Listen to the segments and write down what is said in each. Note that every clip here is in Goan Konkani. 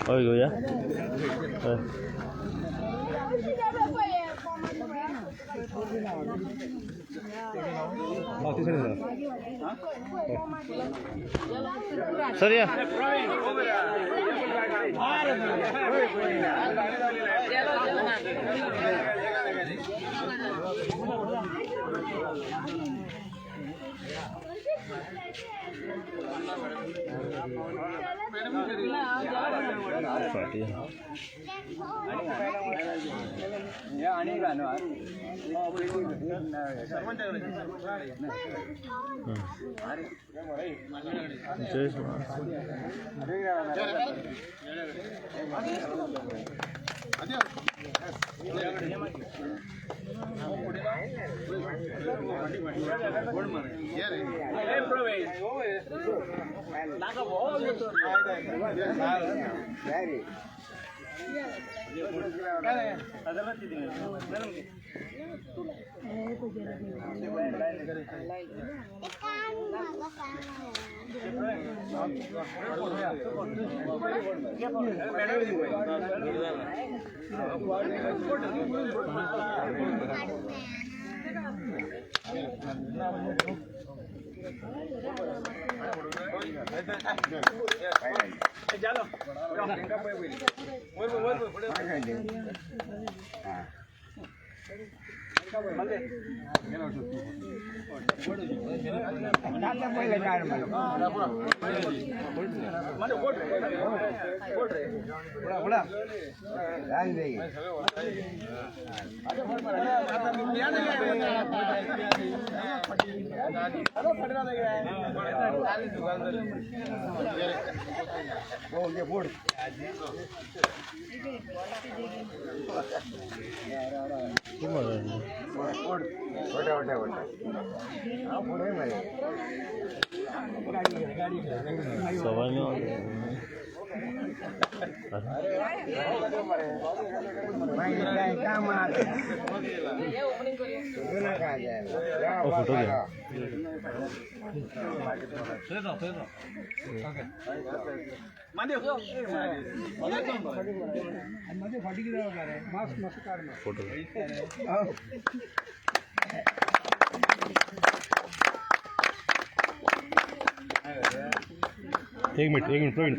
हय घेवया. सर या फाटी फोटो घे. फोटो एक मिनट प्रवीण.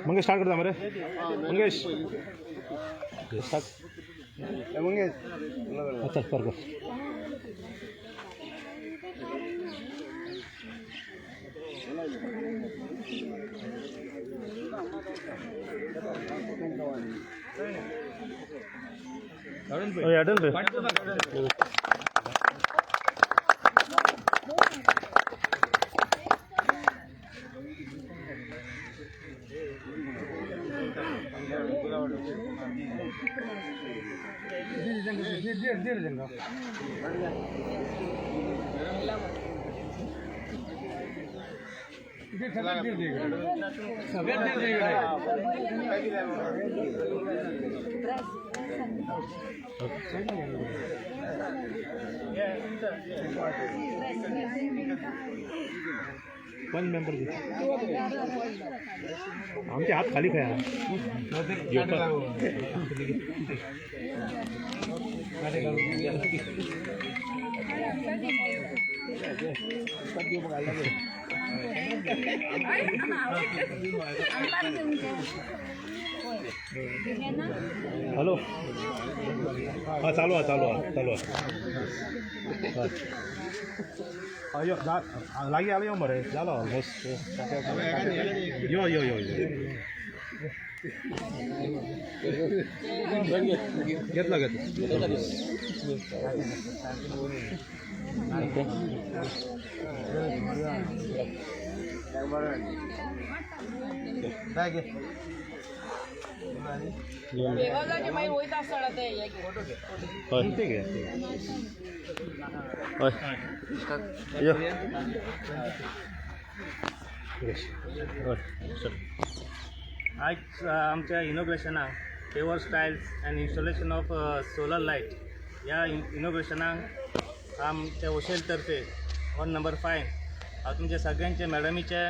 मंगेश स्टार्ट करता मरे. मंगेश स्टार्ट. मंगेश अच्छा कर कर. अटल पे पंच मेंबर आमचे हात खाली खंय आहा. घेवपाक. हॅलो, हा चालू आहा, चालू आहा, चालू आहा. हय. यो लागीं आलो, यो मरे, जालो ऑलमोस्ट. यो यो यो यो, घेतला घेतला. ओके. हय, ठीक आहे. हय, यो. हय सर. आज आमच्या इनॉग्रेशनाक pavers tiles and installation of solar light ह्या इनॉग्रेशनाक आमच्या ओशेल तर्फे वॉर्ड नंबर 5 हांव तुमच्या सगळ्यांचे, मॅडमीचे,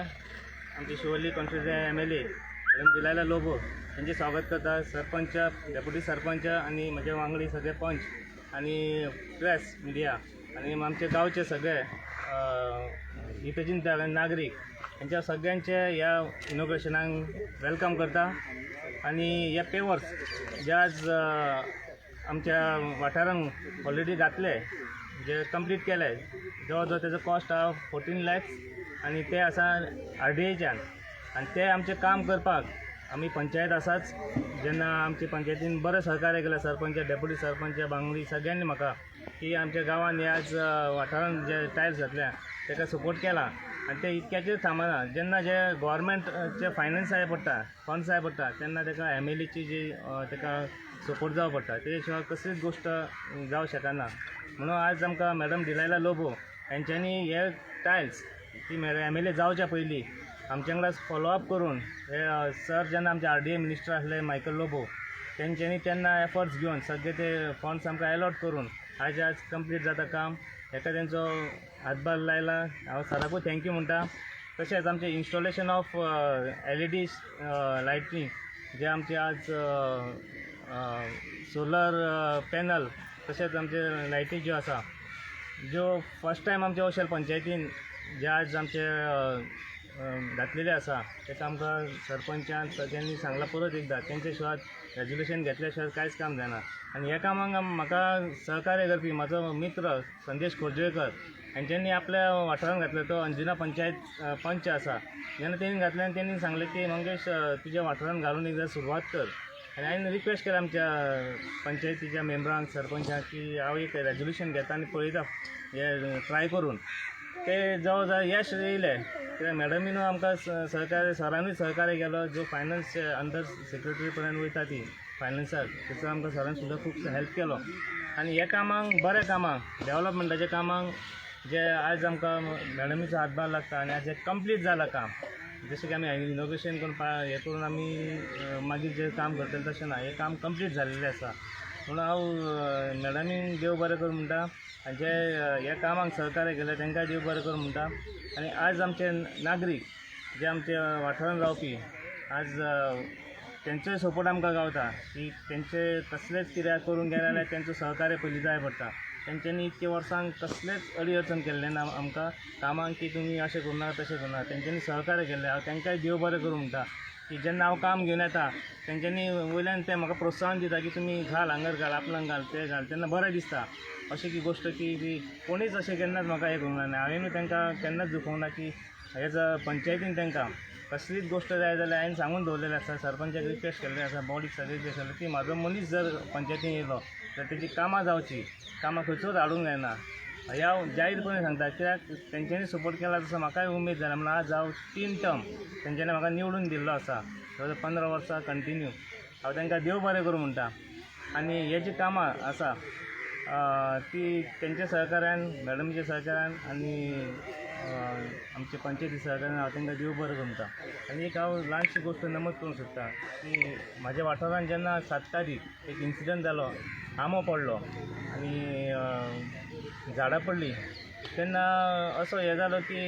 आमचे Siolim constituency MLA madam Delilah Lobo यांचे स्वागत करता. सरपंच, डेप्युटी सरपंच आनी म्हजे वांगडी सगळे पंच आनी प्रेस मिडिया आनी आमचे गांवचे सगळे हितचिंतक आनी नागरीक यांच्या सगळ्यांचे ह्या इनॉग्रेशनाक welcome करता. आनी हे पेवर्स जे आज आमच्या वाठारांत ऑलरेडी घातले, जे कंप्लीट केले, जवळ जवळ तेजो कॉस्ट आहा 14 लॅक्स आनी ते आसा आरडीएच्यान. आनी ते आमचें काम करपाक आमी पंचायत आसाच. जेन्ना आमची पंचायतीन बरें सहकार्य केलें, सरपंच, डेप्युटी सरपंच, बांगडी सगळ्यांनी म्हाका की आमच्या गांवांत हे आज वाठारांत जे टायल्स घातल्या ताका सपोर्ट केला. आनी ते इतक्याचेर थांबना, जेन्ना जे गोवोरमेंटचे फायनान्स जाय पडटा, फंड्स जाय पडटा, तेन्ना ताका एमएलएची जी ताका सपोर्ट जावं पडटा. तेजे शिवाय कसलीच गोश्ट जावं शकना. म्हणून आज आमकां मॅडम डिलायला लोबो हेंच्यांनी हे टायल्स ती एमएलए जावच्या पयलीं आमच्या वांगडा फॉलोअप करून, हे सर जेन्ना आमचे आरडीए मिनिस्टर आसले मायकल लोबो, तेंच्यांनी तेन्ना एफर्ट्स घेवन सगळे ते फंड्स आमकां एलॉट करून आज आज कंप्लीट जाता काम, हेका तेंचो हातभार लायला. हांव सराकूय thank you म्हणटा. तशेंच आमचें इन्स्टॉलेशन ऑफ एलईडी लायटी, जे आमचे आज सोलर पॅनल, तशेंच आमचे लायटी ज्यो आसा, ज्यो फर्स्ट टायम आमच्या ओशेल पंचायतीन जे आज आमचे घातलेले आसा, ताका आमकां सरपंचान सगळ्यांनी सांगलां परत एकदां, तेंचे शिवाय, रेजोल्युशन घेतल्या शिवाय कांयच काम जायना. आनी ह्या कामाक म्हाका सहकार्य करपी म्हाजो मित्र संदेश खोर्जुवेकर हेंच्यांनी आपल्या वाठारांत घातलो. तो अंजुना पंचायत पंच आसा. जेन्ना तेणी घातलें आनी तेणी सांगलें की मंगेश, तुज्या वाठारांत घालून एकदां सुरवात कर. आनी हांवें रिक्वेस्ट केलें आमच्या पंचायतीच्या मेंबरांक, सरपंचांक की हांव एक रेजोल्युशन घेता आनी पळयता हें ट्राय करून. ते जवळ जवळ यश येयलें, कित्याक मॅडमीनूय आमकां सहकार्य, सरानूय सहकार्य केलो. जो फायनान्स अंडर सेक्रेटरी पर्यंत वयता ती फायनान्साक, तेचो आमकां सरान सुद्दां खूब हेल्प केलो. आनी ह्या कामांक, बऱ्या कामांक, डेवलपमेंटाच्या कामांक जे आज आमकां मॅडमीचो हातभार लागता. आनी आज हें कंप्लीट जालां काम. जशें की आमी इनॉग्रेशन करून पा हें करून आमी मागीर जें काम करतले तशें ना, हें काम कंप्लीट जाल्लें आसा. म्हणून हांव मॅडमीक देव बरें करूं म्हणटा आनी जे ह्या कामाक सहकार्य केलें तांकांय देव बरें करूं म्हणटा. आनी आज आमचे नागरीक जे आमच्या वाठारांत रावपी, आज तेंचोय सपोर्ट आमकां गावता की तेंचे कसलेच कित्याक करूंक गेले जाल्यार तेंचो सहकार्य पयलीं जाय पडटा. तेंच्यांनी इतके वर्सांक कसलेच अडी अडचण केल्लें ना आमकां कामांक की तुमी अशें करूं नाका, तशें करूं नाका. तेंच्यांनी सहकार्य केल्लें, हांव तांकांय देव बरें करूं म्हणटा की जेन्ना हांव काम घेवन येता, तेंच्यांनी वयल्यान ते म्हाका प्रोत्साहन दिता की तुमी घाल, हांगर घाल, आपणाक घाल, तें घाल. तेन्ना बरें दिसता अशें की गोश्ट की ती कोणीच अशें केन्नाच म्हाका हें करूंक ना. हांवेनूय तांकां केन्नाच दुखोवंक ना की हेज पंचायतीन तांकां कसलीच गोश्ट जाय जाल्यार हांवें सांगून दवरलेलें आसा, सरपंचाक रिक्वेस्ट केल्लें आसा, बॉडीक सगळें रिक्वेस्ट केल्लें की म्हाजो मनीस जर पंचायतीन येयलो जाल्यार तेजी कामां जावची, कामां खंयचोच हाडूंक जायना. हें हांव जाहीरपणे सांगता, कित्याक तेंच्यांनी सपोर्ट केला तसो म्हाकाय उमेद जाला. म्हणून आज हांव 3 टर्म तेंच्यांनी म्हाका निवडून दिल्लो आसा, जवळ जवळ 15 वर्सां कंटिन्यू. हांव तांकां देव बरें करूं म्हणटा. आनी हे जी कामां आसा ती तेंच्या सहकार्यान, मॅडमीच्या सहकार्यान आनी आमच्या पंचायती सहकार्यान हांव तांकां देव बरें करूं म्हणटा. आनी एक हांव ल्हानशी गोश्ट नमूद करूंक सोदता की म्हाज्या वाठारान जेन्ना 7 तारीख एक इन्सिडंट जालो, आंबो पडलो आनी झाडां पडलीं, तेन्ना असो हें जालो की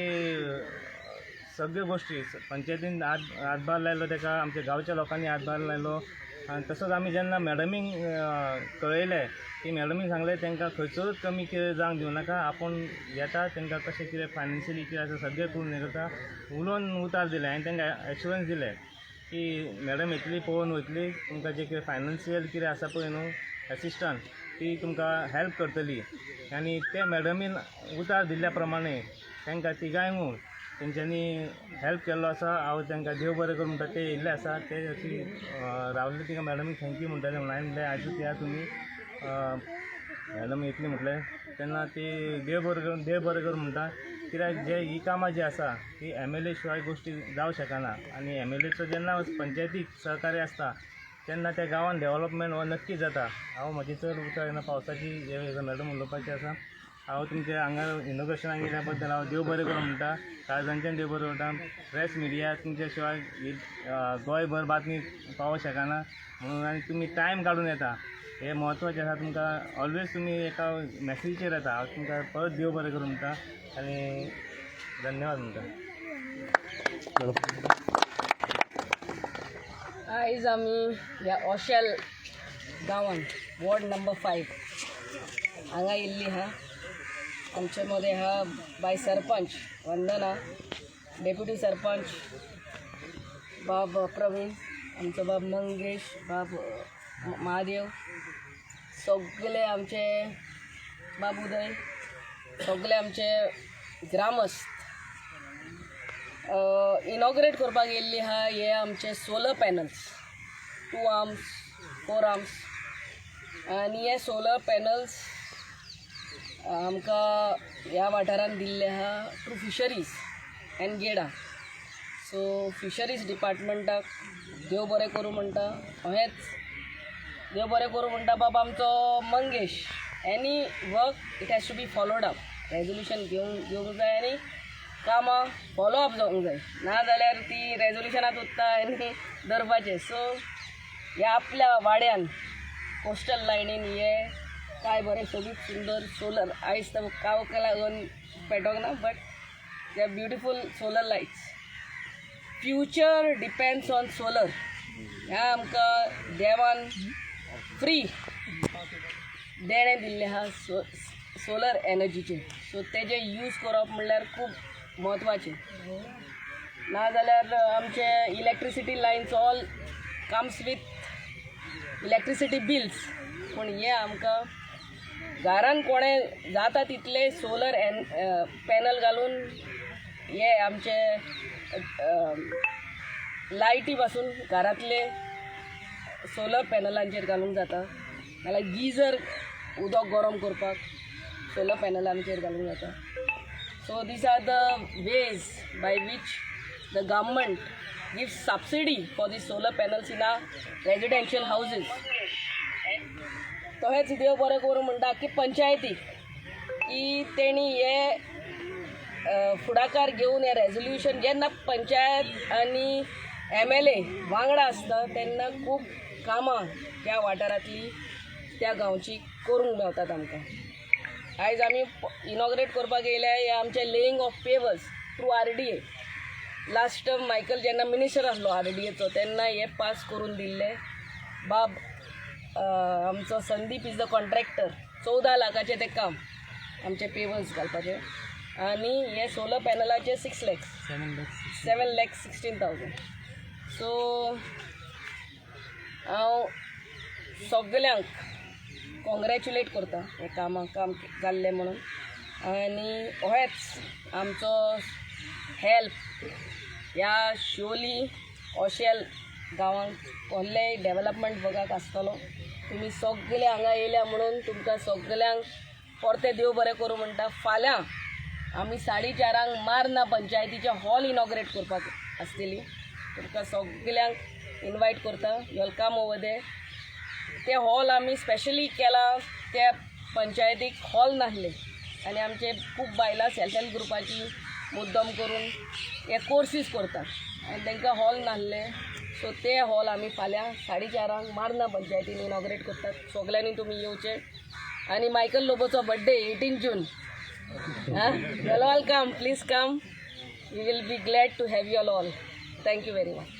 सगळ्यो गोश्टी पंचायतीन हातभार लायलो ताका, आमच्या गांवच्या लोकांनी हातभार लायलो. आनी तसोच आमी जेन्ना मॅडमीक कळयलें की मॅडमीन सांगलें तांकां खंयसरूच कमी कितें जावंक दिवं नाका, आपूण येता तांकां कशें कितें फायनान्शियली कितें आसा सगळें करून हें करता उलोवन उतार दिलें. आनी तांकां एश्युरंस दिलें की मॅडम येतली, पळोवन वयतली, तुमकां जें कितें फायनान्शियल कितें आसा पळय न्हू एसिस्टंट ती तुमकां हेल्प करतली. आनी ते मॅडमीन उतार दिल्ल्या प्रमाणे तांकां तिगांयकूय तेंच्यांनी हेल्प केल्लो आसा. हांव तांकां देव बरें करूं म्हणटा. ते येयल्ले आसा, ते अशी रावले तिका मॅडमीक thank you म्हणटाले. म्हणून हांवें म्हणलें आयजूच या तुमी, मॅडम येतली म्हटलें. तेन्ना ती देव बरें करूं, देव बरें करूं म्हणटा. कित्याक जे ही कामां जी आसा ती एम एल ए शिवाय गोश्टी जावंक शकना. आनी एम एल एचो जेन्ना पंचायतीक सहकार्य आसता तेन्ना त्या गांवान डेवलपमेंट हो नक्की जाता. हांव म्हजी चड उतरां येना, पावसाची हे मॅडम उलोवपाचें आसा. हांव तुमच्या हांगा इनॉग्रेशनाक येयल्या बद्दल हांव देव बरें करूं म्हणटा, काळजांच्यान देव बरें म्हणटा. प्रेस मिडिया तुमच्या शिवाय ही गोंयभर बातमी पावोंक शकना म्हणून, आनी तुमी टायम काडून येता हें म्हत्वाचें आसा. तुमकां ऑलवेज तुमी एका मॅसेजीचेर येता. हांव तुमकां परत देव बरें करूं म्हणटा आनी धन्यवाद म्हणटा. आयज आमी ह्या ओशेल गांवांत वॉर्ड नंबर 5 हांगा येयल्ली आहा. आमचे मदें आहा बाय सरपंच वंदना, डेप्युटी सरपंच बाब प्रवीण, आमचो बाब मंगेश, बाब महादेव, सगळे आमचे बाब उदय, सगळे आमचे ग्रामस्थ इनॉग्रेट करपाक येयल्ली आहा. हे आमचे सोलर पॅनल्स, 2 आर्म्स, 4 आर्म्स, आनी हे सोलर पॅनल्स आमकां ह्या वाठारान दिल्ले आहा through fisheries and GEDA. So fisheries डिपार्टमेंटाक देव बरें करूं म्हणटा, अहेंच देव बरें करूं म्हणटा. बाबा आमचो Mangesh, any work it has to be followed up, resolution घेवंक घेवंक जाय आनी कामां फॉलो अप जावंक जाय, ना जाल्यार ती रेजोल्युशनात उत्ता आनी धरपाचें. सो ह्या आपल्या वाड्यान कोस्टल लायनीन हे काय बरें सोबीत सुंदर सोलर, आयज तर कावका लागून पेटोंक ना, but they are beautiful solar lights. Future depends on solar. ह्या आमकां देवान फ्री देणें दिल्लें आहा सोलर एनर्जीचें. सो तेजें यूज करप म्हणल्यार खूब म्हत्वाचें. नाजाल्यार आमचे electricity lines all comes with electricity bills, पूण हें आमकां घरान कोणें जाता तितले सोलर एन पॅनल घालून हे आमचे लायटी पासून घरांतले सोलर पॅनलांचेर घालूंक जाता. नाल्यार गिजर उदक गरम करपाक सोलर पॅनलांचेर घालूंक जाता. So these are the ways by which the government gives subsidy for the solar panels in our residential houses. तशेंच देव बरें करूं म्हणटा की पंचायतीक की तेणी हे फुडाकार घेवन हें रेजोल्युशन, जेन्ना पंचायत आनी एम एल ए वांगडा आसता तेन्ना खूब कामां त्या वाठारांतली त्या गांवची करूंक मेवतात आमकां. आयज आमी इनॉग्रेट करपाक येयल्या हे आमचे laying of pavers through RDA. Last term Michael जेन्ना मिनिस्टर आसलो आर डी एचो, तेन्ना हे पास करून दिल्ले. बाब आमचो संदीप is the contractor. 14 लाखाचें तें काम आमचे पेवर्स घालपाचें, आनी हे सोलर पॅनलाचे 6 लॅक्स, 7 लॅक्स. 7,16,000. सो हांव सगल्यांक कॉंग्रेच्युलेट करता हे कामाक काम जाल्लें म्हणून, आनी अहेच आमचो हेल्प ह्या शिवोली ओशेल गांवांक कसलेय डेवलपमेंट वर्काक आसतलो. तुमी सगळे हांगा येयल्या म्हणून तुमकां सगल्यांक परतें देव बरें करूं म्हणटा. फाल्यां आमी 4:30 मार्ना पंचायतीचें हॉल इनॉग्रेट करपाक आसतली. तुमकां सगल्यांक इनवायट करता, welcome over there. ते हॉल आमी स्पेशली केला त्या पंचायतीक हॉल नासले आनी आमचे खूब बायलां सेल्फ हेल्प ग्रुपाची मुद्दम करून हे कोर्सीस करतात आनी तांकां हॉल नासले, सो ते हॉल आमी फाल्यां 4:30 मार्ना पंचायतीन इनॉग्रेट करतात. सगल्यांनी तुमी येवचे. आनी मायकल लोबोचो बड्डे 18 जून. हां, you'll all come, please come. We will be glad to have you all. Thank you very much.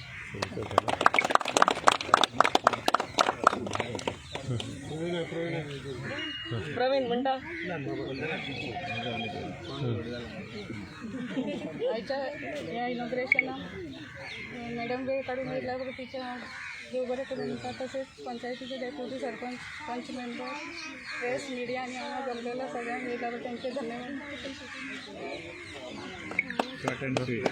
Praveen म्हणटा. आयच्या ह्या इनॉग्रेशनाक मॅडम वेळ काडून येयल्या तिच्या देव बरें करूं म्हणटा. तशेंच पंचायतीचे डेप्युटी सरपंच, पंच मेंबर, प्रेस, मिडिया आनी हांगा जमलेल्या सगळ्यांक येयल्या तांचे धन्यवाद. Short and sweet.